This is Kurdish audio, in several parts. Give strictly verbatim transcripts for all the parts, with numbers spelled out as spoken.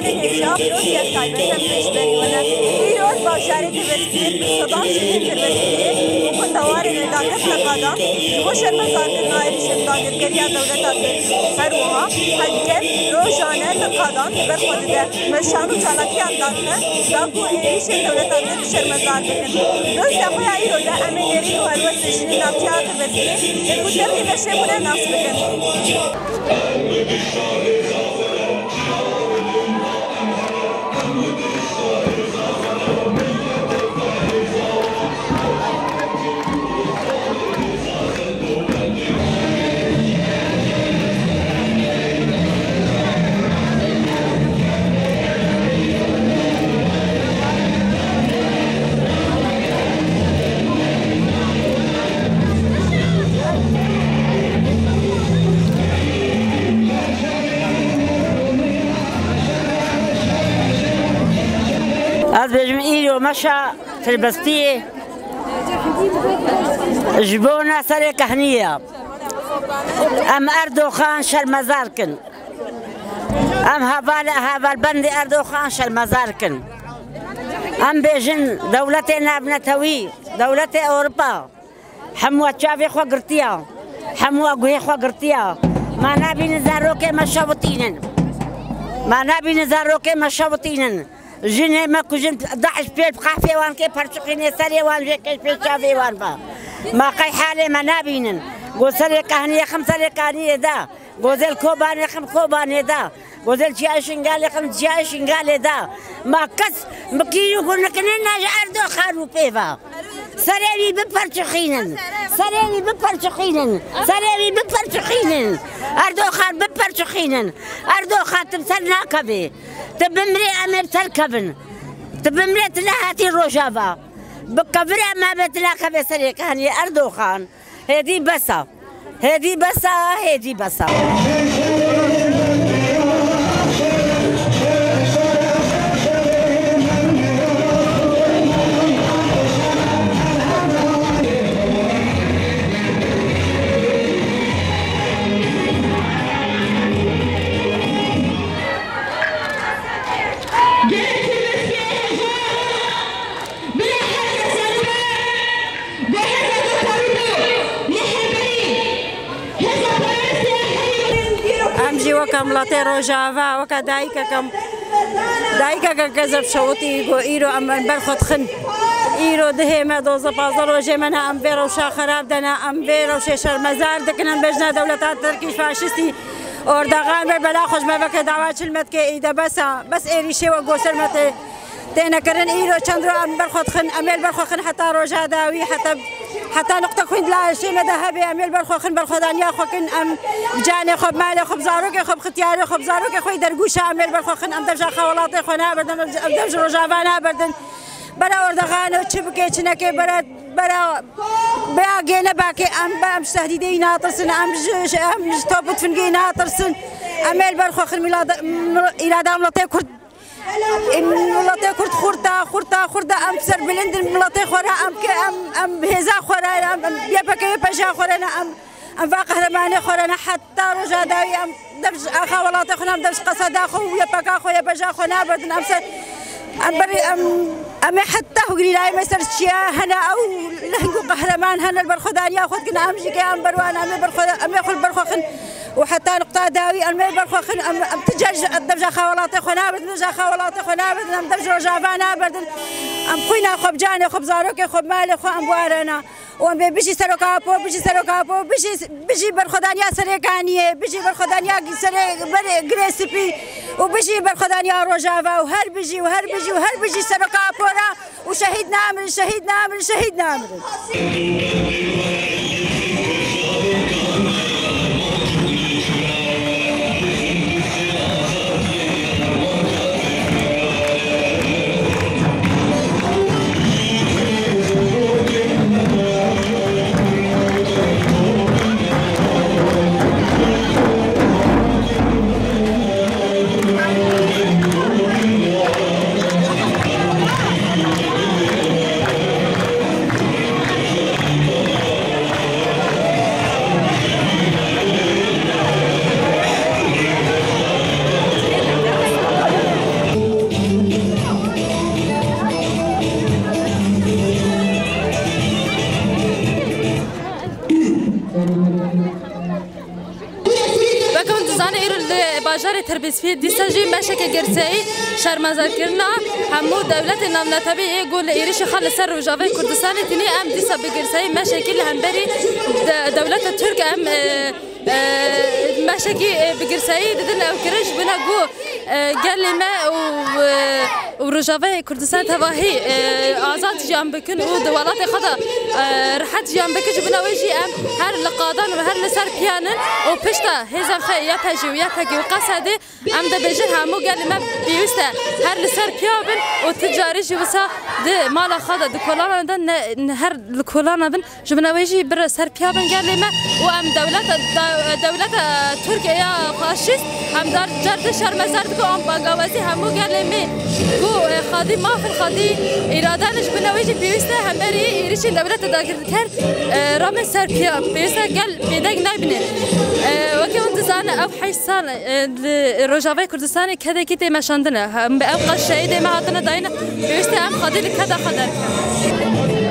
Hêja pîroziyek taybet em pêşberî wene. Îro bajarê Tirbeskirê bi sedan jin ên Tirbeskirê û gundewarên wê dagirtina qadan ji bo şermezarkirina êrîşên dagirkeriya dewleta Tirk. Her wiha hevgel rojane li qadan li ber xwe dide. Meşan û çalakiyan dane da ku êrîşên dewleta Tirk şermezar bikin. Dosyaya xwe ya îro de em ê nêrîn û helwestên jinên navçeya Tirbeskirê ê ku tevlî meşê bûne nas bikin. Ez bêjim îro meşa Tirbestiyê ji bona serê kehniyê ye. Em Erdoxan şermezar kin. Em heval, hevalbendê Erdoxan şermezar kin. Em bêjin dewletê navnetewî, dewletê Ewropa, hemû çavê xwe girtiya, hemû guhê xwe girtiya. Ma nabînin zarokê me şewitînin. Ma nabînin zarokê me şewitînin. Jinê me kujin, DAIŞ pê qafê wan kê perçiqînê serê wan jê kê pê çavê wan ve. Ma qey halê me nabînin. Go serê kahniyê xim serê kahniyê de. Go zêl Kobanê xim Kobanê de. Go zêl Çiyayê Şingalê xim Çiyayê Şingalê de. Ma kes mikî û gunikine naji Erdoxan û pê ve. Serê wî biperçixînin. Serê wî biperçixînin. Serê wî biperçixînin. Erdoxan biperçixînin. Erdoxan tim ser nakevê. Tu bimrê em ê ser kevin. Tu bimrê tu nehatî Rojava. Bi kevir em nabê tu nakevê serê kehniyê Erdoxan. Hêdî bes e. Hêdî bes e, hêdî bes e. Em jî weke miletê Rojava, weke dayikeke, dayikeke kezeb şewitî, got, îro em, em ber xwe dixin. Îro dihê me dozde pazdeh rojê me ne, em vê rewşa xerab de ne, em vê rewşê şermezar dikin, em bêjine dewleta Tirkî faşistî. Ordaxan ber bela xwe ji me veke, dawa çil me dike, îde bes e. Bes êrîşê we goser me tê, têne kirin. Îro çend roj em ber xwe dixin, em ê li ber xwe xin heta roja dawî, heta, heta nuqta ku hîn di laşê me de hebe, em ê li ber xwe xin, berxwedaniya xwe kin, em bi canê xwe, bi malê xwe, bi zarokê xwe, bi xitiyarê xwe, bi zarokê xwe yî dergûşa em ê li ber xwe xin, em dev ji axa welatê xwe naberdin, em, em dev ji Rojava naberdin. Bera Ordaxan çi bike, çi neke, bera, bera, bera gêne bakê, em, em ji tehdîdê yî natirsin, em ji, ji, em ji top û tifingê yî natirsin. Em ê li ber xwe xin, îrada, îrada miletê Kurd, miletê Kurd xurt e, xurt e, xurt e, em serbilind in miletê xwe re, em ke, em, em bi hêza xwe re, em, em Y P G, Y P J xwe re ne, em, em va qehremanê xwe re ne, heta roja dawî em dev ji axa welatê xwe ne, em dev ji qeseda xwe û Y P G xwe, Y P J xwe naberdin, em ser, em berê, em, em ê heta hûgirînayê me ser çiya hene, ew lehng û qehreman hene, li berxwedaniya xwe dikin, em jî ke em berwan, em ê berxwe, em ê xwe li ber xwe xin û heta nuqta dawî em ê berxwe xin, em, em ti car ji dev ji axa welatê xwe naberdin, dev ji axa welatê xwe naberdin, em dev ji Rojava naberdin, em xwîna xwe bi canê xwe, bi zarokê xwe, bi malê xwe em warena. Û em bê bijî Seroka Apo, bijî Seroka Apo, bijî, bijî berxwedaniya Serê Kaniyê, bijî berxwedaniya Serê Berê Girê Spî û bijî berxwedaniya Rojava û her bijî û her bijî û her bijî Seroka Apo re û şehîd namirin, şehîd namirin, şehîd namirin. Bajarê Tirbêsfiyê dîsa jî meşeke girseyî şermezarkirina hemû dewletên navnetewî yê ku li êrişê xwe li ser Rojavayê Kurdistanê tînî, em dîsa bi girseyî meşekî li hemberî de-, dewleta Tirk em, e, e, meşekî, e, bi girseyî didin ew kirin ji bîna ku, e, gelê me û, e, û Rojavayê Kurdistan tevahî, e, azad jiyan bikin û di welatê xwe de, e, rehet jiyan bikin. Ji bîna wê jî em her li qadan û her li ser piyan in û pişta hêzên xwe Y P G û Y P G û Qesedê em dibêjin hemû gelê me pêwîst e her li ser piya bin û ti carî jî wisa di mala xwe de, di kolana de ne, ne her li kolana bin. Ji bîna wê jî bir ser piya bin gelê me û em dewleta, de-, dewleta Tirkiye ya faşîst em dar car di şermezar dikin, em bangawazî hemû gelê me ku, e, xwedî maf in, xwedî îrade ne, ji bîna wê jî pêwîst e hemberî êrişên dewleta dagirker, e, ramin ser piya, pêwîst e gel bêdeng nebîne. E, weke hûn dizanin ev heşt sal, e, li Rojavayê Kurdistanê kedekî tê meşandine. Em bi ev qas şehîdê me hatine dayine. Pêwîst e em xwedî li keda xwe derkevin.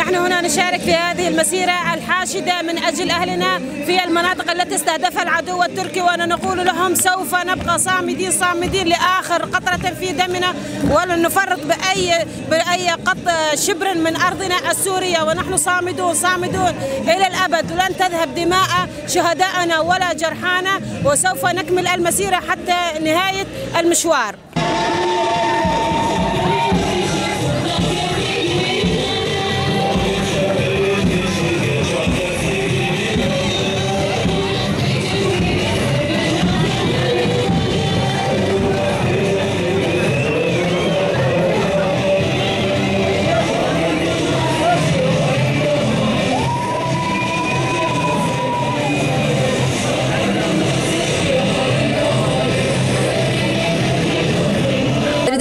نحن هنا نشارك في هذه المسيرة الحاشدة من أجل أهلنا في المناطق التي استهدفها العدو التركي، ونقول لهم: سوف نبقى صامدين، صامدين لآخر قطرة في دمنا، ولن نفرط بأي، بأي قط-، شبر من أرضنا السورية، ونحن صامدون، صامدون إلى الأبد، ولن تذهب دماء شهدائنا ولا جرحانا، وسوف نكمل المسيرة حتى نهاية المشوار.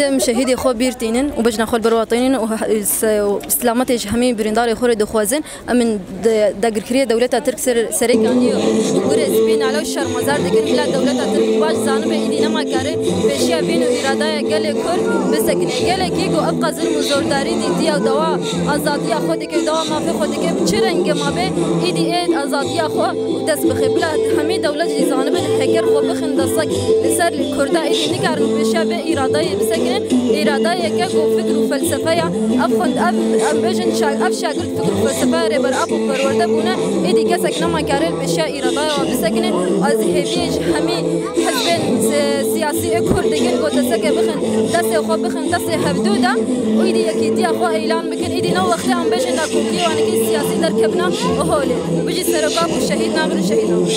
Em şehîdê xwe bîr tînin û bejna xwe li ber wan tînin û he-, se-, û silametê ji hemî birîndarê xwe re dixwazin. Em in de-, dagirkiriyê dewleta Tirk ser, serê kanî û gurê spî nale û şermezar dikin. Bila dewleta Tirk baş zanibe, îdî nema kare pêşiya vîn û îradaya gelê Kurd bisekine. Gelekî ku ev qas zilm û zordarî dîtiye û dawa azadiya xwe dike, dawa mafê xwe dike, bi çi rengê ma be, îdî ê azadiya xwe û dest bixe. Bila hemî dewlet jî zanibe, heger xwe bixin destek li ser Kurda, îdî nikarin pêşiya vê îradayê bisekinin. Îradayeke ku fikr û felsefeya ev xwend-, ev, em bêjin şa-, ev şagirt fikr û felsefeya Rêber Apo perwerde bûne, êdî kesek nema kare li pêşiya îradaya wan bisekine. Ez hêviyê ji hemî hizbên si-, siyasî ê Kurd dikin ku desteke bixin, destê xwe bixin destê hevdû de û êdî yekîtiya xwe îlan bikin. Êdî ne wextê em bêjin nakokiyê wanekî siyasî derkevina holê. Bijî Serok Apo, şehîd nabin û şehîd nabin.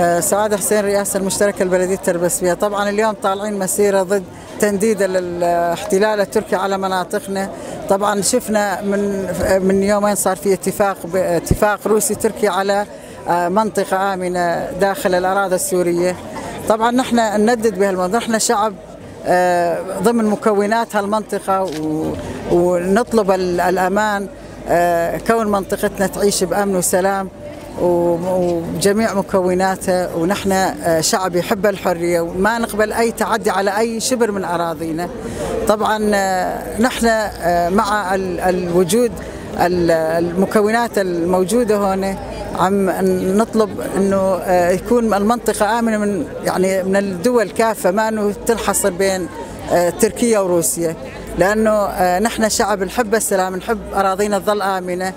آه، سعاد حسين، رئاسة المشتركة لبلدية تربسبية. طبعًا اليوم طالعين مسيرة ضد تنديد الاحتلال التركي على مناطقنا. طبعًا شفنا من، من يومين صار في اتفاق ب-، اتفاق روسي تركي على، آه، منطقة آمنة داخل الأراضي السورية. طبعًا نحن نندد بهالمنطقة، نحن شعب، آه، ضمن مكونات هالمنطقة و-، ونطلب ال-، الأمان، آه، كون منطقتنا تعيش بأمن وسلام. و-، وجميع مكوناته، ونحن، آه، شعب يحب الحرية وما نقبل أي تعدي على أي شبر من أراضينا. طبعًا، آه، نحن، آه، مع ال-، الوجود ال-، المكونات الموجودة هون، عم نطلب إنه، آه، يكون المنطقة آمنة من، يعني، من الدول كافة، ما إنه تنحصر بين، آه، تركيا وروسيا. لأنه، آه، نحن شعب نحب السلام، نحب أراضينا تظل آمنة،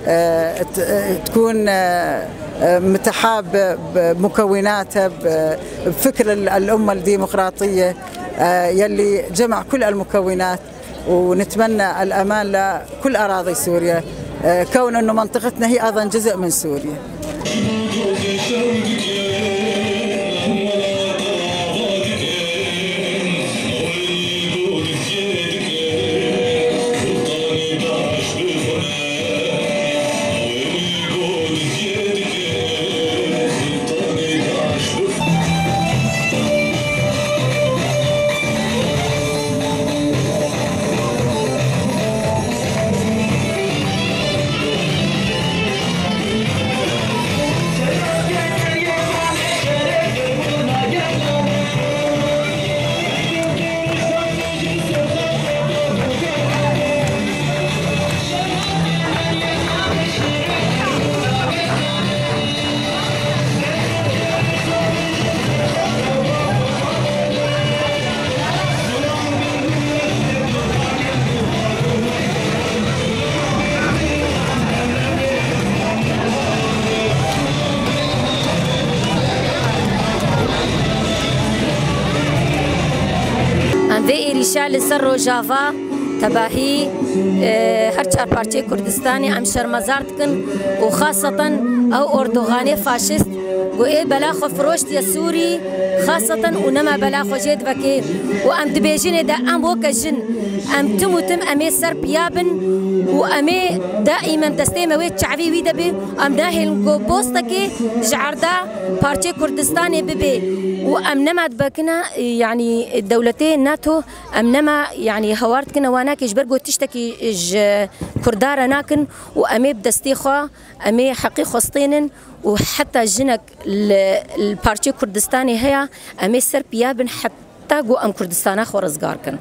آه، ت-، آه، تكون، آه، آه، متحابة بمكوناتها، ب-، بفكر ال-، الأمة الديمقراطية، آه، يلي جمع كل المكونات، ونتمنى الأمان لكل أراضي سوريا، آه، كون إنه منطقتنا هي أيضًا جزء من سوريا. Em vê êrîşa li ser Rojava, tebahî, e, her çar parçeyê Kurdistanê em şermezar dikin û xaseten ew Ordoganê faşîst ku ê bela xwe firoştiye Sûrî, xaseten û nema bela xwe jê divekê û em dibêjinê de em weke jin, em tim û tim em ê ser piya bin û em ê daîmen destê me wê çavî wî de bê, em nahêlin ku bostekê ji erda parçeyê Kurdistanê bibe û em nema dibekine, yanî dewletê NATO, em nema, yanî hewar dikine wanakê ji ber ku tiştekî ji Kurda re nakin û em ê bi destê xwe, em ê heqê xwe stênin û heta jinek li, li parçeyê Kurdistanê heye, em ê ser piya bin heta ku em Kurdistana xwe rizgar kin.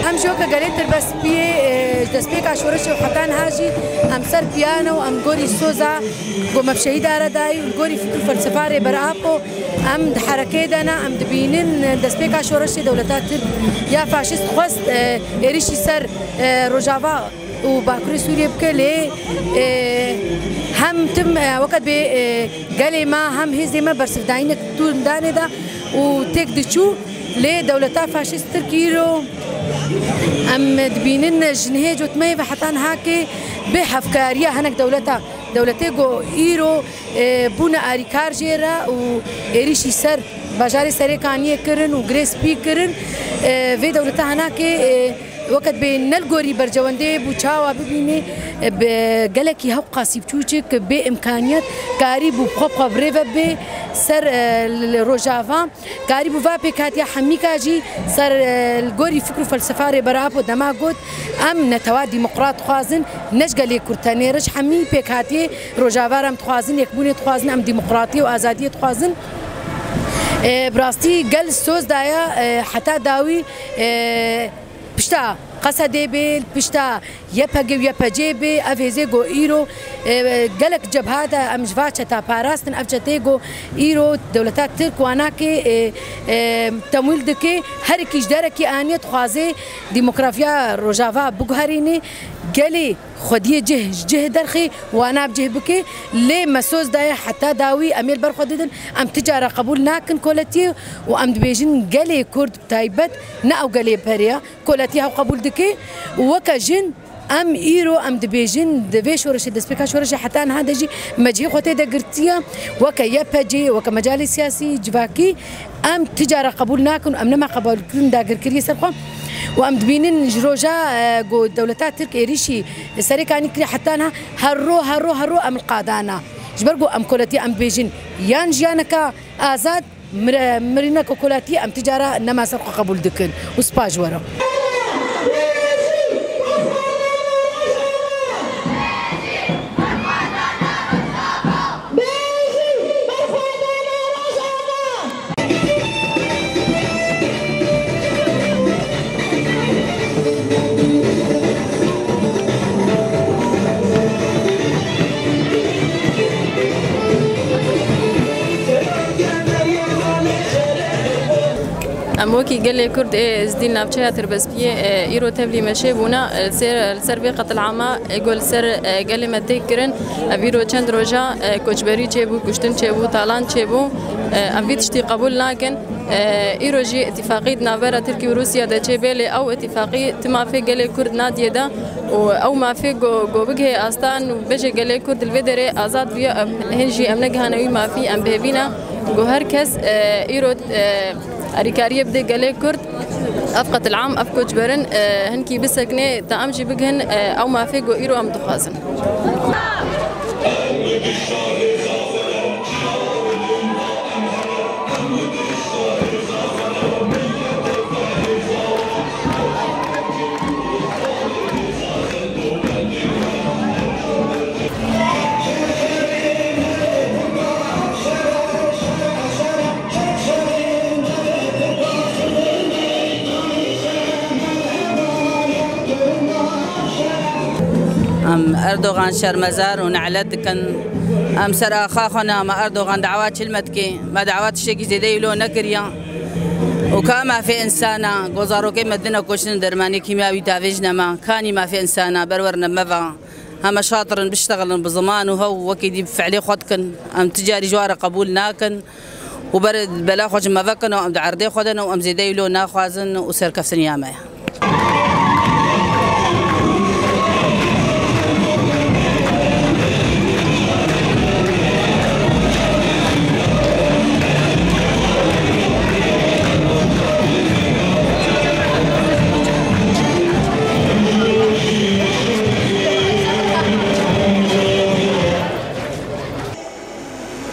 Em ji weke gelê tirbespiyê, e, ji destpêka şoreşê û heta niha jî em ser piya ne û em gorî soza ku me bi şehîda re dayî û gorî fikr û felsefa Rêber Apo em di herekê de ne, em dibînin destpêka şoreşê dewleta Tirk ya faşîst xwest, e, êrişî ser, e, Rojava û Bakurê Sûriyê bike, lê, e, hem tim, e, weke bê, e, gelê me hem hêzê me bersivdayînek tund danê de û têk diçû, lê dewleta faşîst Tirk îro em dibînin ji nihê cotmeyê ve heta nihakê bê hevkariya hinek dewleta, dewletê ku îro, e, bûne arîkar jê re û êrîşî ser bajarê Serêkaniyê kirin û Girê Spî kirin, e, vê dewleta hinakê, e, Weke dibê ne li gorî berjewendê bû çawa bibînê, bi gelekî hewqasî biçûçik bê imkaniyet karîbû bi xwe bi xwe bi rê ve bê ser, e, li, li Rojava. Karîbû va pêkhatiya hemîka jî ser, e, li gorî fikr û felsefa Rêber Apo dema got, em netewa demokrat dixwazin, ne ji gelê Kurd tenê re, ji hemî pêkhatiyê Rojava re em dixwazin, yekbûnê dixwazin, em demokratiyê û azadiyê dixwazin. E, bi rastî gel soz daye, e, heta dawî, e, Pişta Qesedê bê, pişta Y P G û Y P C bê, ev hêzê ku îro, e, gelek cebha de em ji va çeta parastin, ev çetê ku îro dewleta Tirk wanakê, e, e, temwîl dike, her yekî ji derekî aniye dixwaze demografiya Rojava biguherîne, gelê xwediyê cih ji cih derxê wana bi cih bike, lê me soz daye heta dawî em ê li ber xwe didin, em ti cara qebûl nakin koletiyê û em dibêjin gelê Kurd bi taybet ne ew gelê berê ye. Kolatiya hev qebûl dike û weke jin em îro em dibêjin di vê şoreşê, destpêka şoreşê heta niha de jî me cihê xwe tê de girtiye. Weke Y P C, weke mecalê siyasî, civakî em ti cara qebûl nakin û em nema qebûlkirin dagirkiriyê ser xwe û em dibînin ji roja, e, ku dewleta Tirk êrîşî Serêkanî kiriye heta niha her ro, her ro, her ro em li qadana. Ji ber ku em kolatiya em dibêjin yan jiyaneka azad, Mire-, mirîna kokolatiyê em ti cara nema ser xwe qebûl dikin û spas ji we re. Wekî gelê Kurd ê Êzdî li navçeya Tirbespiyê, e, îro tevlî meşê bûne, e, ser, li ser vê qetilama, e, ku li ser, e, gelê me tê kirin, ev îro çend roja, e, koçberî çêbû, kuştin çêbû, talan çêbû, e, em vî tiştî qebûl nakin. E, îro jî îtîfaqî di navbera Tirkî û Rûsya de çêbê, lê ew îtîfaqî ti mafê gelê Kurd nadiye de û ew mafê ku, ku bigihê astan û bêje gelê Kurd li vê derê azad bûye, em, hên jî em negihane wî mafî, em bi hêvî ne ku her kes, e, îro, e, Alîkariyê bide gelê Kurd, ev qetilam, ev koçberin, e, hinkî bisekine, ta em jî bigihin, e, ew mafê ku îro em dixwazin. Em Erdogan şermezar û nelet dikin. Em ser axa xwe ne, me Erdogan dawa çil me dikê. Me dawa tiştekî zêde îlo nekiriya. Û ka mafê insana, ku zarokê me dine koştin dermanê kîmyawî tavêj nema. Kanî mafê insana, berwer ne meva. Heme şatir in, biştexilin bi ziman û hew wekî dî bi fiilê xwe dikin. Em ti carî ji wan re qebûl nakin û ber bela xwe ji me vekin û em di erdê xwe de ne û em zêde îlo naxwazin û serkeftiniya me ye.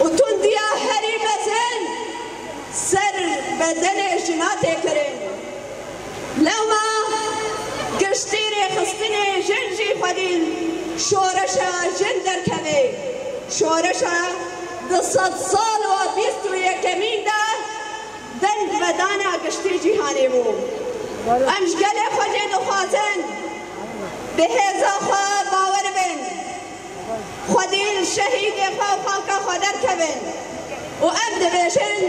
Û tundiya herî mezin ser bedenê jina tê kirin. Lewma giştî rêxistinê jin jî xwedî şoreşa jin derkeve. Şoreşa du sed sal û bîst û yekemîn de deng vedana giştî cîhanê bû. Em ji gelê xwe jê dixwazin, bi hêza xwe bawer bin. Xwedî li şehîdê xwe û xaka xwe derkevin û em dibêjin,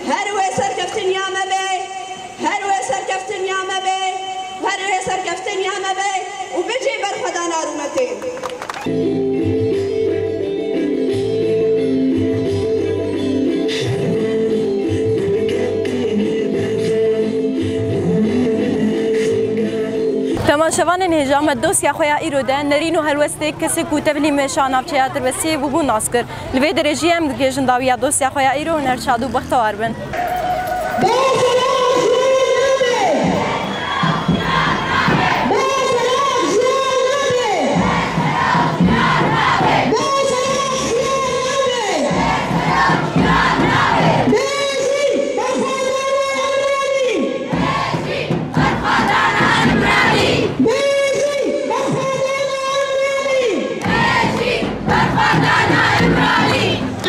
her wê serkeftiniya me be, her wê serkeftiniya me be, her wê serkeftiniya me be û bijî berxwedana rûmetê. Temaşevanên hêja me dosya xwe ya îro de nerîn û helwestê kesê ku tevlî meşa navçeya Tirbesiyê bûbû nas kir. Li vê derê jî em digihêjin dawiya dosya xwe ya îro, hûn her şad û bextewar bin.